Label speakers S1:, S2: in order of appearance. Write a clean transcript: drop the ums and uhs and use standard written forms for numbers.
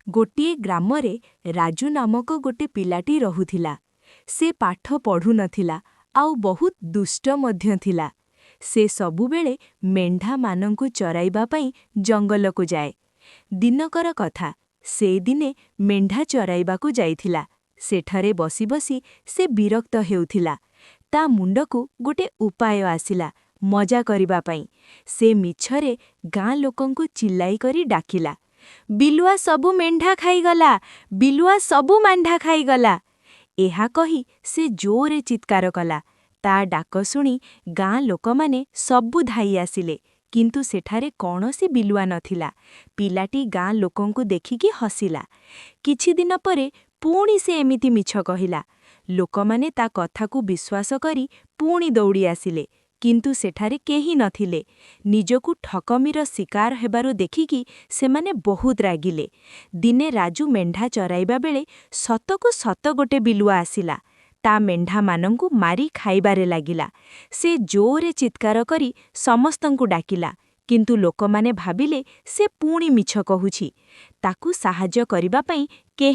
S1: ଗୋଟିଏ ଗ୍ରାମରେ ରାଜୁ ନାମକ ଗୋଟେ ପିଲାଟି ରହୁଥିଲା। ସେ ପାଠ ପଢ଼ୁନଥିଲା ଆଉ ବହୁତ ଦୁଷ୍ଟ ମଧ୍ୟ ଥିଲା। ସେ ସବୁବେଳେ ମେଣ୍ଢାମାନଙ୍କୁ ଚରାଇବା ପାଇଁ ଜଙ୍ଗଲକୁ ଯାଏ। ଦିନକର କଥା, ସେ ଦିନେ ମେଣ୍ଢା ଚରାଇବାକୁ ଯାଇଥିଲା। ସେଠାରେ ବସି ବସି ସେ ବିରକ୍ତ ହେଉଥିଲା। ତା ମୁଣ୍ଡକୁ ଗୋଟେ ଉପାୟ ଆସିଲା ମଜା କରିବା ପାଇଁ। ସେ ମିଛରେ ଗାଁ ଲୋକଙ୍କୁ ଚିଲ୍ଲାଇ କରି ଡାକିଲା, "ବିଲୁଆ ସବୁ ମେଣ୍ଢା ଖାଇଗଲା! ବିଲୁଆ ସବୁ ମେଣ୍ଢା ଖାଇଗଲା!" ଏହା କହି ସେ ଜୋରରେ ଚିତ୍କାର କଲା। ତା ଡାକ ଶୁଣି ଗାଁ ଲୋକମାନେ ସବୁ ଧାଇଁ ଆସିଲେ, କିନ୍ତୁ ସେଠାରେ କୌଣସି ବିଲୁଆ ନଥିଲା। ପିଲାଟି ଗାଁ ଲୋକଙ୍କୁ ଦେଖିକି ହସିଲା। କିଛିଦିନ ପରେ ପୁଣି ସେ ଏମିତି ମିଛ କହିଲା। ଲୋକମାନେ ତା କଥାକୁ ବିଶ୍ୱାସ କରି ପୁଣି ଦୌଡ଼ି ଆସିଲେ, କିନ୍ତୁ ସେଠାରେ କେହି ନଥିଲେ। ନିଜକୁ ଠକାମିର ଶିକାର ହେବାର ଦେଖିକି ସେମାନେ ବହୁତ ରାଗିଲେ। ଦିନେ ରାଜୁ ମେଣ୍ଢା ଚରାଇବା ବେଳେ ସତକୁ ସତ ଗୋଟେ ବିଲୁଆ ଆସିଲା। ତା ମେଣ୍ଢାମାନଙ୍କୁ ମାରି ଖାଇବାରେ ଲାଗିଲା। ସେ ଜୋରରେ ଚିତ୍କାର କରି ସମସ୍ତଙ୍କୁ ଡାକିଲା, କିନ୍ତୁ ଲୋକମାନେ ଭାବିଲେ ସେ ପୁଣି ମିଛ କହୁଛି। ତାକୁ ସାହାଯ୍ୟ କରିବା ପାଇଁ କେହି